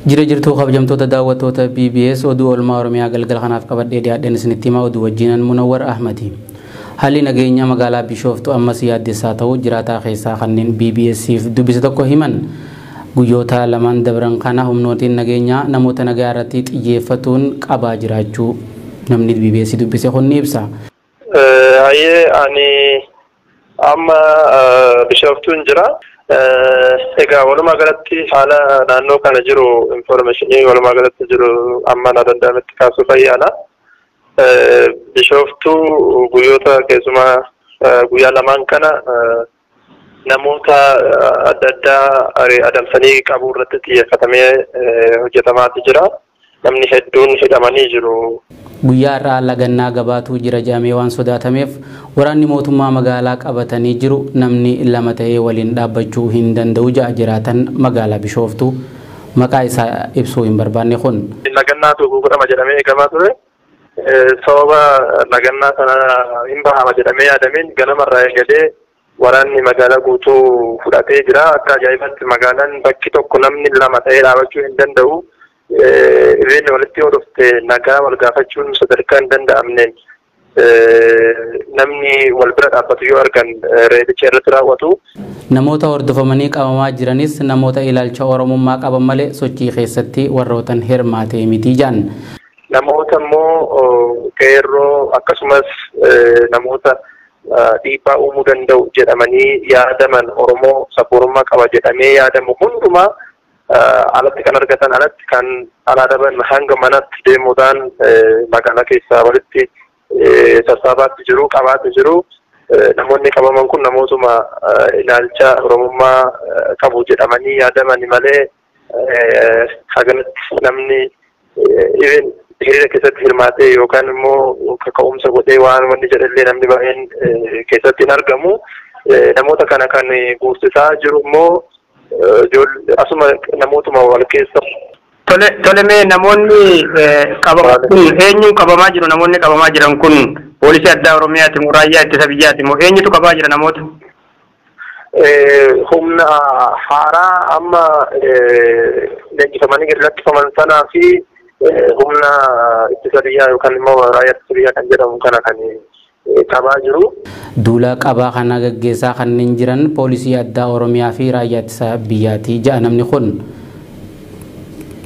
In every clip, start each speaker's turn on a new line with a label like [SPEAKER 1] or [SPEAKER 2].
[SPEAKER 1] Jira jirtuu kabajamtoota daawwattoota BBS oduu oolmaa Oromiyaa galgala kanaaf qabadhee dhiyaadheen isinitti himaa oduu wajjinan Munawwar Ahmadi. Haalli nageenya magaalaa Bishooftuu ammas yaaddessaa ta'uu jiraataa keessaa kanneen BBS'if dubbise tokko himan. Guyyoota lamaan dabran kana humnootiin nageenyaa namoota nagaa irratti xiyyeeffatuun qabaa jiraachuu namni BBS dubbise kun ni ibsa.
[SPEAKER 2] Hayyee ani amma Bishooftuun jira. Egaa walumaa galatti haala naannoo kana jiru informationii walumaa galatti jiru amma na danda'ametti kaasuu fayyaadha. Bishooftuu guyyoota keessumaa guyyaa lamaan kana namoota adda addaa adamsanii qabuu irratti xiyyeeffatamee hojjetamaatu jira. Namni hedduun hidhamanii jiru.
[SPEAKER 1] Guyyaa irraa lagannaa gabaatu jira jedhamee waan sodaatameef waraanni mootummaa magaalaa qabatanii jiru namni lama ta'ee waliin dhaabbachuu hin danda'u ja'a jiraatan magaalaa Bishooftuu maqaa isaa ibsuu hin barbaanne kun.
[SPEAKER 2] Lagannaatu godhama jedhamee eegamaa ture. Sababa lagannaa sana hin bahama jedhamee yaadameen ganamarraa eegalee waraanni magaalaa guutuu fudhatee jira. Akka ajaa'ibaatti magaalaan bakki tokko namni lama ta'ee dhaabachuu hin danda'u. Irreen walitti yoo dhufte nagaa wal gaafachuun sadarkaa hin danda'amneen namni wal bira dhaabbatu yoo argan reebicha irratti raawwatu.
[SPEAKER 1] Namoota hordofamanii qabamaa jiranis namoota ilaalcha Oromummaa qaban malee sochii keessatti warrootan hirmaatee miti jedhan.
[SPEAKER 2] Namoota immoo qeerroo akkasumas namoota dhiibbaa uumuu danda'u jedhamanii yaadaman Oromoo sabboonummaa qaba jedhamee yaadamu hundumaa alatti kan argatan alatti kan alaa dhaban hanga manatti deemuudhaan magaalaa keessaa walitti sassaabaatti jiru qabaatti jiru. Namoonni qabaman kun namootuma ilaalcha Oromummaa qabu jedhamanii yaadaman malee haganatti namni hiriira keessatti hirmaatee yookaan immoo kaka'umsa godhee waan wanni jedhallee namni baay'een keessatti hin argamu. Namoota kana kan guursisaa jiru immoo asuma namootuma wal keessa.
[SPEAKER 3] Tole mee namoonni qabaman kun eenyuun qabamaa jiru? Namoonni qabamaa jiran kun poolisii addaa Oromiyaati moo raayyaa ittisa biyyaati moo eenyutu qabaa jira namoota?
[SPEAKER 2] Humna haaraa amma leenjifamanii gadi lakkifaman sanaa fi humna ittisa biyyaa yookaan immoo raayyaa ittisa biyyaa kan jedhamu kana kan qabaa jiru.
[SPEAKER 1] Duula qabaa kana gaggeessaa kanneen jiran poolisii addaa Oromiyaa fi raayyaa ittisa biyyaati jedha namni kun.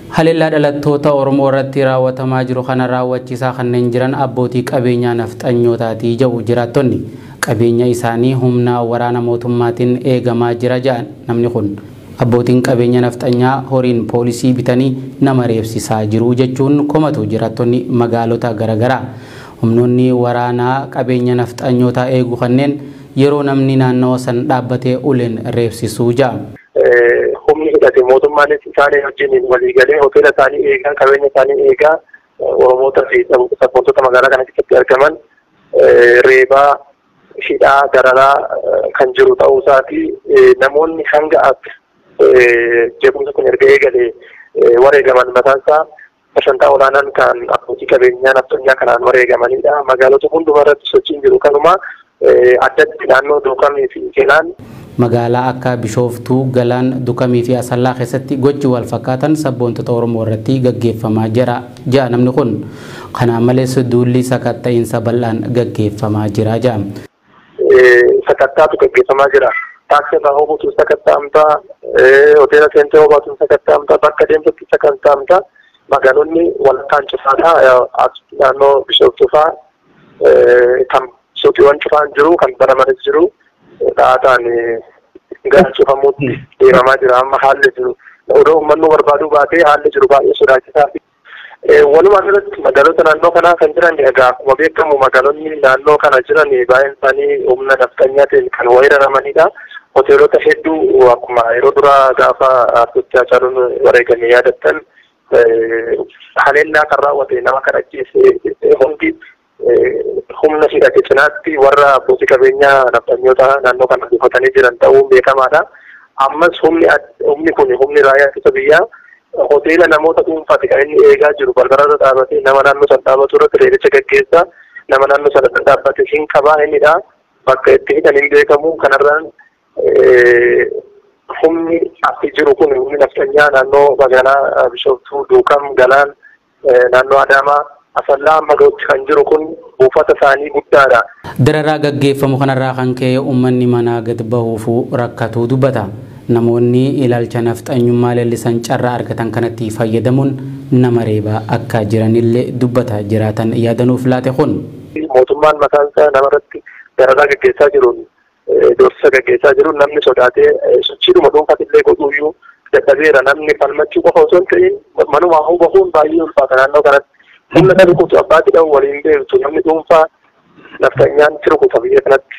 [SPEAKER 1] Haleellaa dhalattoota Oromoo irratti raawwatamaa jiru kana raawwachiisaa kanneen jiran abbootii qabeenyaa nafxanyootaati jedhu jiraattonni. Qabeenya isaanii humna waraana mootummaatiin eegamaa jira jedha namni kun. Abbootiin qabeenya nafxanyaa horiin poolisii bitanii nama reebsisaa jiru jechuun komatu jiraattonni magaalota garaagaraa. Humnoonni waraanaa qabeenya nafxanyootaa eegu kanneen yeroo namni naannawa san dhaabbatee uleen reebsisuu ja'a.
[SPEAKER 2] Humni hidhate mootummaanis isaanii wajjin walii galee hoteela isaanii eegaa qabeenya isaanii eegaa Oromoota fi sabboontota magaalaa kana keessatti argaman reebaa hidhaa dararaa kan jiru ta'uu isaati. Namoonni hanga akka jeequmsa kun erga eegalee wareegaman mataan isaa sagantaa olaanaan kan abbootii qabeenyaa nafxanyaa kanaan wareegamanidha. Magaalota hundumaa irratti sochiin jiru kanuma addatti naannoo Duukamii fi Kelaan.
[SPEAKER 1] Magaalaa akka Bishooftuu, Galaan, Dukamii fi Asallaa keessatti gochi wal fakkaatan sabboontota Oromoo irratti gaggeeffamaa jira jedha namni kun. Kana malees duulli sakatta'iinsa bal'aan gaggeeffamaa jira jedha.
[SPEAKER 2] Sakattaatu gaggeeffamaa jira. Taaksii irraa hoobuutu sakatta'amtaa, hoteela seentee hoobaatu sakatta'amtaa, bakka deemtutti sakatta'amtaa. Magaalonni walakkaan cufaadha. Naannoo Bishooftuu fa'aa kan suuqiiwwan cufaan jiru, kan banamanis jiru. Dhaataan gara cufamuutti deemamaa jira. Amma haalli jiru odoo uummanni barbaaduu baatee haalli jiru baay'ee sodaachisaa. Walumaa galatti magaalota naannoo kanaa kan jiran egaa akkuma beekamu magaalonni naannoo kana jiran baay'een isaanii humna nafxanyaatiin kan weeraramanidha. Hoteelota hedduu akkuma yeroo duraa gaafa artistii Haacaaluun wareegame yaadattan haleellaa kan raawwate nama kan ajjeese hundi humna hidhate cinaatti warra abbootii qabeenyaa nafxanyoota naannoo kana buufatanii jiran ta'uun beekamaadha. Ammas humni kun humni raayyaa ittisa biyyaa hoteela namoota dhuunfaati kan inni eegaa jiru balbalarra dhaabatee nama naannoo sana dhaabatu irratti reebicha gaggeessa nama naannoo sana dhaabbate hin qabaa innidha. Bakka itti hidhan hin beekamu kanarraan Humni asi jiru kun humni nafxanyaa naannoo magaalaa Bishooftuu, Duukam, Galaan, naannoo Adaamaa, Asallaa amma ga'utti kan jiru kun buufata isaanii guddaadha.
[SPEAKER 1] Dararaa gaggeeffamu kanarraa kan ka'e uummanni manaa gad bahuuf rakkatuu dubbata. Namoonni ilaalcha nafxanyummaa leellisan carraa argatan kanatti fayyadamuun nama reebaa akka jiranillee dubbata jiraatan yaadanuuf laate kun.
[SPEAKER 2] Mootummaan mataan isaa namarratti dararaa gaggeessaa jiruun, doorsisa gaggeessaa jiruun namni sodaatee sochiidhuma dhuunfatillee godhuuyyuu dadhabeera. Namni falmachuu qofa osoo hin ta'in manumaa bahuun baay'ee ulfaata naannoo kanatti. Humna kan rukutu abbaatti dha'u waliin beektu, namni dhuunfaa nafxanyaan si rukuta biyya kanatti.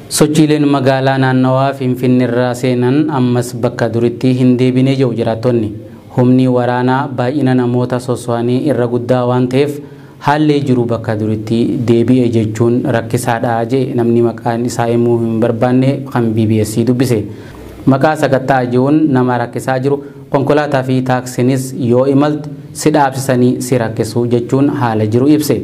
[SPEAKER 1] Sochiileen magaalaa naannawaa Finfinneerraa seenan ammas bakka duritti hin deebinee jiru jiraattonni. Humni waraanaa baay'ina namoota soso'anii irra guddaa waan ta'eef haalli jiru bakka duritti deebi'e jechuun rakkisaadha jee namni maqaan isaa himuu hin barbaanne kan BBS dubbise. Maqaa sakattaa jiruun nama rakkisaa jiru, konkolaataa fi taaksiinis yoo imaltu si dhaabsisanii si rakkisu jechuun haala jiru ibse.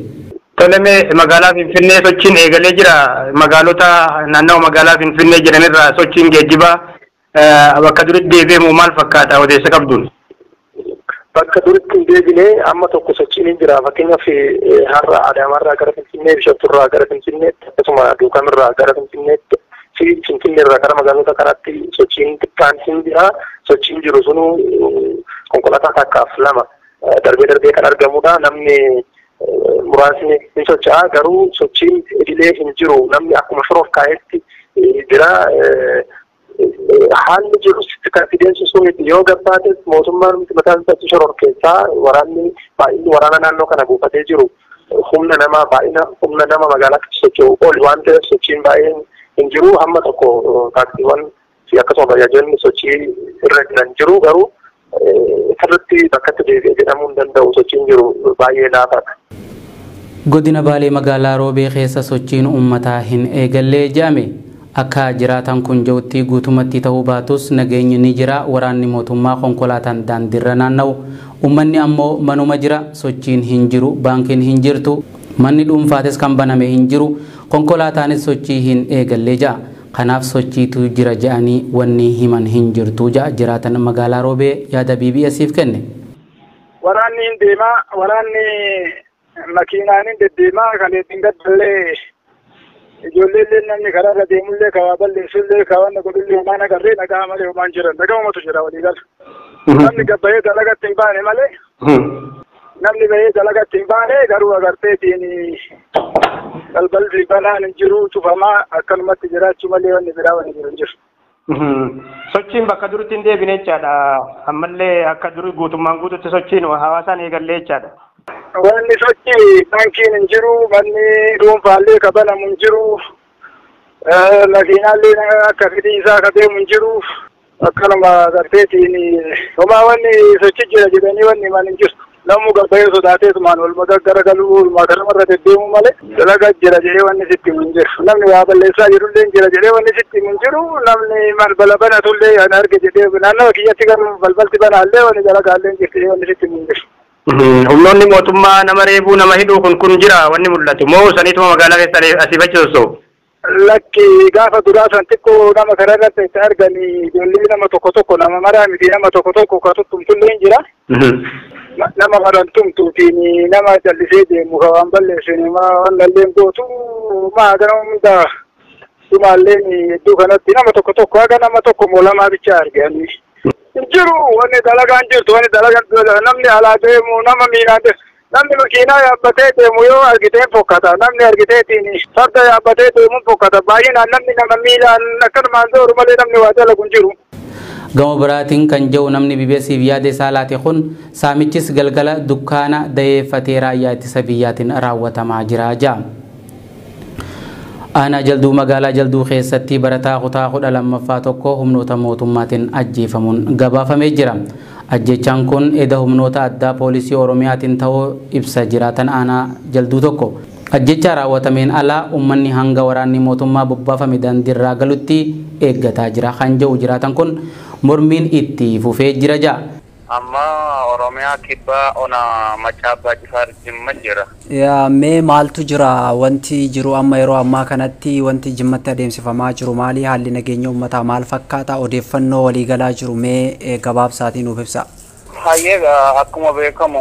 [SPEAKER 3] Tolemee, magaalaa Finfinnee sochiin eegalee jira. Magaalota naannawa magaalaa Finfinnee jiranirraa sochiin geejjibaa bakka duritti deebi'amu maal fakkaata odeessa qabduun?
[SPEAKER 2] Bakka duritti hin deebine, amma tokko sochiin hin jira. Fakkeenyaaf har'a Adaamaarraa gara Finfinnee, Bishooftuurraa gara Finfinneetti, akkasuma Duukamirraa gara Finfinneetti fi Finfinneerraa gara magaalota kanaatti sochiin xiqqaan hin jira. Sochiin jiru sunu konkolaataa takkaaf lama darbee darbee kan argamudha. Namni muraasni hin socho'a, garuu sochiin idilee hin jiru. Namni akkuma shoroof kaa'etti jira. Haalli jiru kan fideensu miti. Yoo gabbaates mootummaan mataan isaatti shororkeessaa waraanni baay'inni waraana naannoo kana buufatee jiru humna namaa baay'ina humna nama magaalaa keessa socho'u ol waan ta'eef sochiin baay'een hin jiru. Hamma tokko taaksiiwwan fi akkasuma bajaajonni sochii irra jiran jiru, garuu sirriitti bakkatti deebi'e jedhamuu hin danda'u, sochiin jiru baay'ee laafaadha.
[SPEAKER 1] Godina Baalee magaalaa Roobee keessa sochiin uummataa hin eegallee jedhame. Akka jiraatan kun jirutti guutumatti ta'uu baatus nageenyi ni jira. Waraanni mootummaa konkolaataan daandiirra naanna'u. Uummanni ammoo manuma jira, sochiin hin jiru, baankiin hin jirtu, manni dhuunfaatis kan baname hin jiru, konkolaataanis sochii hin eegallee ja'a. Kanaaf sochiitu jira jedhanii wanni himan hin jirtu ja'a jiraatan magaalaa Roobee yaada BBS'if kenne.
[SPEAKER 4] Waraanni hin deemaa, waraanni makiinaan hin deddeemaa, kan ittiin gaddallee ijoolleellee namni karaarra deemullee kawaa balleessullee kaawwanna godhullee homaan agarree nagaa malee homaan jiran nagaumatu jira walii gala. Namni gabbayee dalagatti hin baane malee, namni bahee dalagatti hin baane, garuu agarteetiin balballi banaan hin jiru, cufamaa akkanumatti jiraachuu malee wanni biraa wanni jiru hin jiru.
[SPEAKER 3] Sochiin bakka duritti hin deebine jechaadha. Ammallee akka durii guutummaan guututti sochiin hawaasaan eegallee jechaadha.
[SPEAKER 4] Wanni sochii baankiin hin jiru, manni dhuunfaallee ka banamu hin jiru, makiinaallee akka fedhii isaa ka deemu hin jiru. Akkanuma agarteetiin homaa wanni sochii jira jedhanii wanni himan hin jiru. Namuu gabbayee sodaateetumaan walumaa garagaluu walumaa karamarra deddeemu malee dalagaa jira jedhee wanni sitti himu hin jiru. Namni waa balleessaa jirullee jira jedhee wanni sitti himu hin jiru. Namni balbala banatullee an arge jedhee naannawa kiyyatti garuu balbalti banaallee wanni dalagaallee hin jirti wanni sitti himu hin jiru.
[SPEAKER 3] Humnoonni mootummaa nama reebuu, nama hidhuu kun jira wanni mul'atu moo saniituma magaalaa keessa asii fachi sossoo'u?
[SPEAKER 4] Lakki, gaafa duraa san xiqqoo nama karaa irratti itti arganii ijoollee nama tokko tokko, nama maraa miti, nama tokko tokko ka tuttumtullee hin jira. Nama maran tumtuutiin nama callisee deemu ka waan balleessine waan lalleen gootu maa gana hunda dhumaalleen iddoo kanatti nama tokko tokko haga nama tokko moo lamaa bicha arganii. Hin jiru, wanni dalagaan jirtu, wanni dalagaan namni alaa deemu nama miilaan deemu. Namni makiinaa yaabbatee deemu yoo argiteen fokkata. Namni argiteetiin farda yaabbatee deemuun fokkata. Baay'inaan namni nama miilaan akkanumaan dooru malee namni waa dalagu hin jiru.
[SPEAKER 1] Gama biraatiin kan jiru namni BBS'if yaada isaa laate kun saamichis galgala dukkaana dayeeffatee raayyaa ittisa biyyaatiin raawwatamaa jira ja'a. Aanaa Jalduu magaalaa Jalduu keessatti barataa kutaa 12ffaa tokko humnoota mootummaatiin ajjeefamuun gabaafamee jira. Ajjechaan kun eda humnoota addaa poolisii Oromiyaatiin ta'uu ibsa jiraatan aanaa Jalduu tokko. Ajjechaa raawwatameen alaa uummanni hanga waraanni mootummaa bobbaafame daandiirraa galutti eeggataa jira kan jedhu jiraatan kun mormiin itti fufee jira ja'a.
[SPEAKER 5] Amma Oromiyaa kibbaa ona Macaa Abbaa Jifaar Jimma jira.
[SPEAKER 6] Mee maaltu jira wanti jiru amma yeroo ammaa kanatti wanti Jimmatti adeemsifamaa jiru maali? Haalli nageenya uummataa maal fakkaata? Odeeffannoo waliigalaa jiru mee gabaabsaatiin nuuf ibsa.
[SPEAKER 5] Hayyee, akkuma beekamu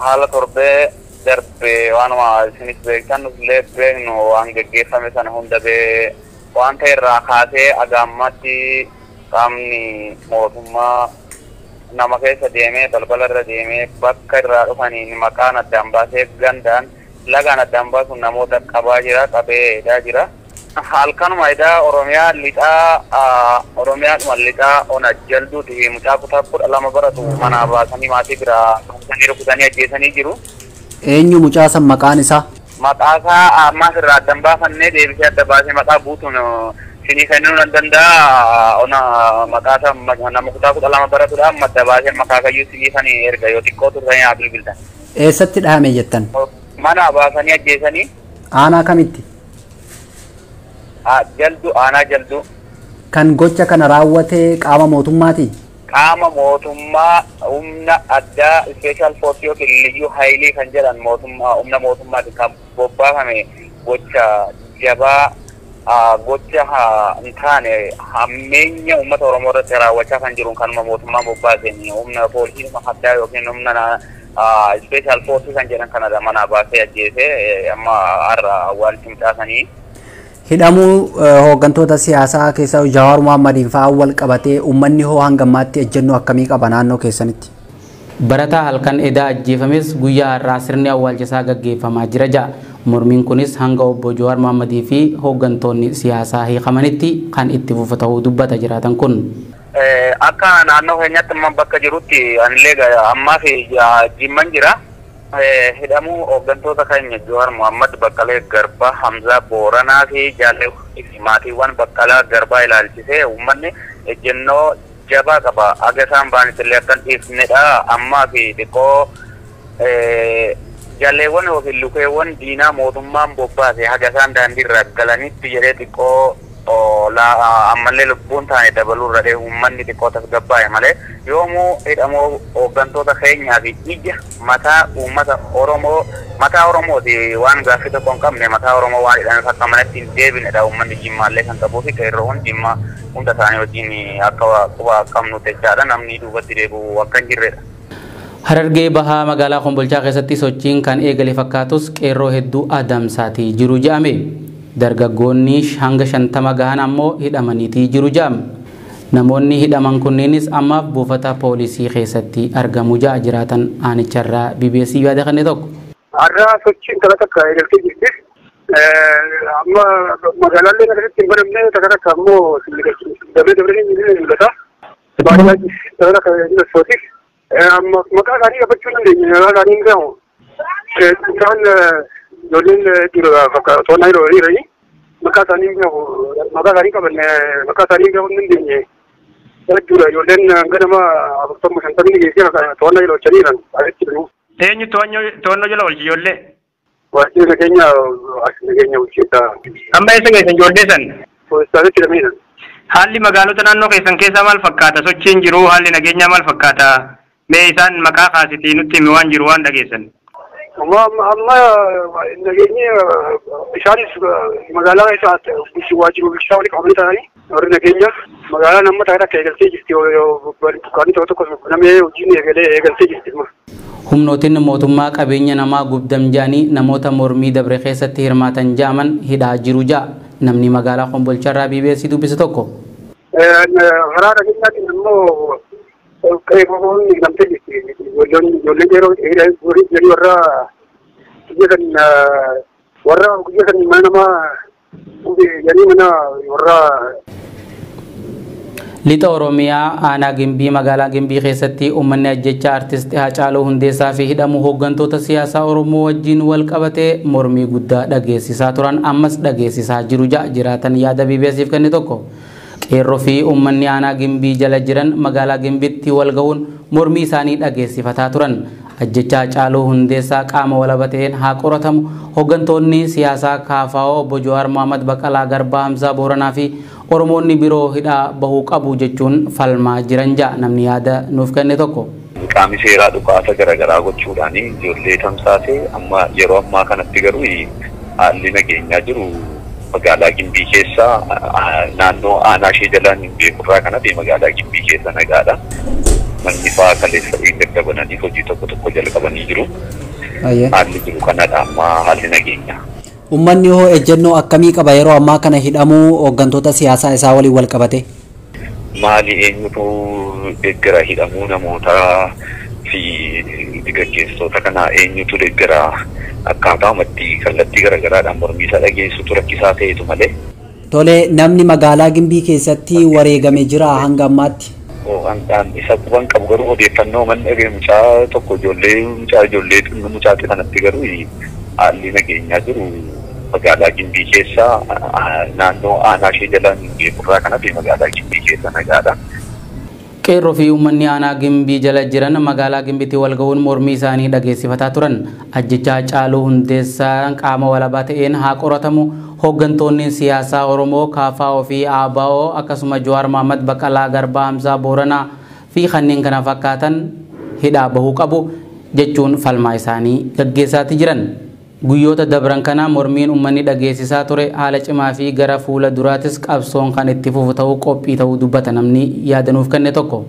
[SPEAKER 5] haala torbee darbe waanuma isinis beektan nullee beeknu waan geggeeffame sana hunda bee waan ta'e irraa kaasee aga ammaatti qaamni mootummaa nama keessa deemee balbala irra deemee bakka irraa dhufaniin maqaan addaan baasee gandaan lagaan addaan baasuun namoota qabaa jira, qabee hidhaa jira. Halkanuma hidhaa Oromiyaa lixaa, Oromiyaadhuma lixaa ona Jalduuti mucaa kutaa 12 baratu manaa baasanii maatii biraa rukutanii rukutanii ajjeesanii jiru.
[SPEAKER 6] Eenyu mucaa san maqaan isaa?
[SPEAKER 5] Maqaa isaa ammaas irraa addaan baafannee deebisee adda baasee maqaa guutuun sinii kennuu nan danda'a. Ona maqaa isaa nama kutaa 12 baratudha. Amma adda baasee maqaa kayyuu sinii kan erga yoo xiqqoo turtanii haa bilbiltan.
[SPEAKER 6] Eessatti dhahame jettan?
[SPEAKER 5] Mana baasanii ajjeesanii.
[SPEAKER 6] Aanaa kamitti?
[SPEAKER 5] Jaldu, aanaa Jalduu.
[SPEAKER 6] Kan gocha kana raawwate qaama mootummaati?
[SPEAKER 5] Qaama mootummaa humna addaa special force yookiin liyyuu haayilii kan jedhan mootummaa humna mootummaatiin kan bobbaafame gocha jabaa, gocha hin taane hammeenya uummata Oromoo irratti raawwachaa kan jiru kanuma mootummaan bobbaaseen humna poolisii addaa yookiin humna special force kan jedhan kanadha manaa baasee ajjeese amma har'a awwaalchi mucaasanii.
[SPEAKER 6] Hidhamuu hooggantoota siyaasaa keessaa Jawaar Mohammadiin fa'aa wal qabatee uummanni hoo hanga ammaatti ejjennoo akkamii qaba naannoo keessanitti?
[SPEAKER 1] Barataa halkan edaa ajjeefames guyyaa har'aa sirni awwaalchisaa gaggeeffamaa jira ja'a. Mormiin kunis hanga obbo Jawaar Mohammadii fi hooggantoonni siyaasaa hiikamanitti kan itti fufu ta'uu dubbata jiraatan kun.
[SPEAKER 5] Akka naannoo keenyatti amma bakka jirutti anillee ammaa fi Jimman jira. Hidhamuu hooggantoota keenya Jawaar Mohammad, Baqqalee Garbaa, Hamzaa Booranaa fi Jaalee maatiiwwan Baqqalaa Garbaa ilaalchisee uummanni ejjennoo jabaa qaba. Aga isaan ba'anitti illee akka hin dhiifnedha. Ammaa fi xiqqoo jaalleewwan yookiin lukeewwan diinaa mootummaan bobbaase haga isaan daandiirra galanitti jedhee xiqqoo ammallee lubbuun taane dabaluurra dhee uummanni xiqqoo tasgabbaa'e malee yoomuu hidhamoo hooggantoota keenyaa fi ija mataa uummata Oromoo mataa Oromooti waan gaaffii tokko hin qabne mataa Oromoo waan hidhameef akka manatti hin deebinedha uummanni Jimmaallee kan qabuu fi qeerroowwan Jimmaa hunda isaanii wajjin akka quba qabnu jechaadha, namni duubatti deebi'u akka hin jirredha.
[SPEAKER 1] Harargee Bahaa magaalaa Kombolchaa keessatti sochiin kan eegale fakkaatus qeerroo hedduu adamsaatii jiru jedhame. Dargaggoonni hanga 50 gahan ammoo hidhamaniitii jiru jedhame. Namoonni hidhaman kunneenis ammaaf buufata poolisii keessatti argamu ja'a jiraatan aanicharraa BBC yaada kenne tokko.
[SPEAKER 4] Har'a sochiin takka takka eegaltee jirti. Amma magaalaalee keessatti hin banamne, takka takka ammoo dabree dabree ni mul'ata. Baay'ee takka takka ni sochooti. Maqaa isaanii qabachuu dandeenya. Maqaa isaanii hin gahu. Isaan ijoolleen dhiirota to'annaa yeroo hiriiranii maqaa isaanii hin gahu. Maqaa isaanii qabanne maqaa isaanii hin gahuu hin dandeenye. Jechuudha ijoolleen hanga nama 40 50 geessee to'annaa yeroo hojjetaniiran asitti jiru.
[SPEAKER 3] Eenyu to'annoo jala oolche ijoollee?
[SPEAKER 4] Waajjirri nageenya as nageenya bulchiinsa.
[SPEAKER 3] Amma eessa geessan ijoollee san?
[SPEAKER 4] Poolisaatti hidhamaniiran.
[SPEAKER 3] Haalli magaalota naannoo keessan keessaa maal fakkaata? Sochiin jiru haalli nageenyaa maal fakkaata? Mee isaan maqaa kaasitii nutti himi waan jiru waan dhageessan.
[SPEAKER 4] Amma amma nageenyi isaanis magaalaa keessa waajjirri bulchiinsaa waliin qabamanii taa'anii warri nageenya magaalaan amma takka takka eegaltee jirti, dukkaanni tokko tokko namee hojiin eegalee eegaltee jirti.
[SPEAKER 1] Humnootiin mootummaa qabeenya namaa gubdam jedhanii namoota mormii dabre keessatti hirmaatan jaaman hidhaa jiru ja'a. Namni magaalaa Kombolcharraa BBC dubbise tokko.
[SPEAKER 4] Karaa nageenyaatiin immoo qeerroon hidhamtee jirti. Ijoolleen qeerroo hiriiranii warra biyya kan warra biyya kan mana namaa gube jedhanii mana warra.
[SPEAKER 1] Lixa Oromiyaa aanaa Gimbii magaalaa Gimbii keessatti uummanni ajjechaa artistii Haacaaluu Hundeessaa fi hidhamuu hooggantoota siyaasaa Oromoo wajjin wal qabatee mormii guddaa dhageessisaa turan ammas dhageessisaa jiru ja'a jiraatan yaada BBCf kenne tokko. Qeerroo fi uummanni aanaa Gimbii jala jiran magaalaa Gimbiitti wal gahuun mormii isaanii dhageessifataa turan. Ajjechaa Haacaaluu Hundeessaa qaama walaba ta'een haa qoratamu, hooggantoonni siyaasaa KFO obbo Jawaar Mohammad, Baqqalaa Garbaa, Hamzaa Booranaa fi Oromoonni biroo hidhaa bahuu qabu jechuun falmaa jiran ja'a namni yaada nuuf kenne tokko.
[SPEAKER 7] Qaamni seeraa dhukaasa garaagaraa gochuudhaan ijoollee tamsaasee amma yeroo ammaa kanatti garuu haalli nageenyaa jiru magaalaa Gimbii keessa naannoo aanaa ishee jalaan hin beekurraa kana ta'e magaalaa Gimbii keessa nagaadha. Manni fa'aa kaleessa daddabananii hojii tokko tokko jalqabanii jiru. Haalli jiru kanadha amma haalli nageenyaa.
[SPEAKER 6] Uummanni hoo ejjennoo akkamii qaba yeroo ammaa kana hidhamuu hooggantoota siyaasaa isaa waliin wal qabate?
[SPEAKER 7] Maali eenyutu deeggara hidhamuu namootaa fi gaggeessitoota kanaa eenyutu deeggara akkaataa ammatti kallattii garaagaraadhaan mormii isaa dhageessutu rakkisaa ta'etu malee.
[SPEAKER 6] Tole namni magaalaa Gimbii keessatti wareegame jira hanga ammaatti.
[SPEAKER 7] Isa quban qabu garuu odeeffannoo manni dhagee mucaa tokko ijoollee mucaa ijoollee mucaatti kanatti garuu haalli nageenyaa jiru magaalaa Gimbii keessa naannoo aanaa ishee jalaan hin beekurraa kana ta'e magaalaa Gimbii keessa nagaadha.
[SPEAKER 1] Qeerroo fi uummanni aanaa Gimbii jala jiran magaalaa Gimbiitti wal gahuun mormii isaanii dhageessifataa turan. Ajjechaa Haacaaluu Hundeessaa qaama walabaa ta'een haa qoratamu. Hooggantoonni siyaasaa Oromoo KFO fi ABO akkasuma Jawaar Mohammad, Baqqalaa Garbaa, Hamzaa Booranaa fi kanneen kana fakkaatan hidhaa bahuu qabu jechuun falmaa isaanii gaggeessaati jiran. Guyyoota dabran kana mormiin uummanni dhageessisaa ture haala cimaa fi gara fuula duraatis qabsoon kan itti fufu ta'uu qophii ta'uu dubbata namni yaadanuuf kenne tokko.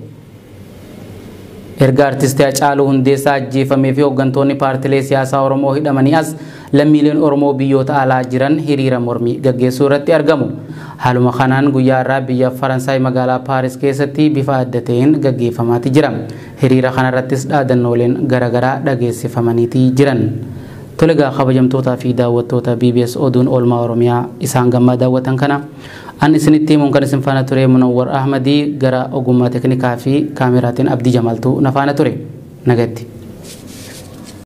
[SPEAKER 1] Erga artistii Haacaaluu Hundeessaa ajjeefamee fi hooggantoonni paartilee siyaasaa Oromoo hidhamanii as lammiileen Oromoo biyyoota alaa jiran hiriira mormii gaggeessuu irratti argamu. Haaluma kanaan guyyaa irraa biyya Faransaay magaalaa Paaris keessatti bifa adda ta'een gaggeeffamaati jira. Hiriira kanarrattis dhaadannooleen garaagaraa dhageessifamaniiti jiran. Tolegaa kabajamtootaa fi daawwattoota BBS oduun oolmaa Oromiyaa isaan gammaa daawwatan kana an isinitti himuun kan isin faana ture Munawwar Ahmadii gara ogummaa teknikaa fi kaameraatiin Abdii Jamaaltuu na faana ture nagatti.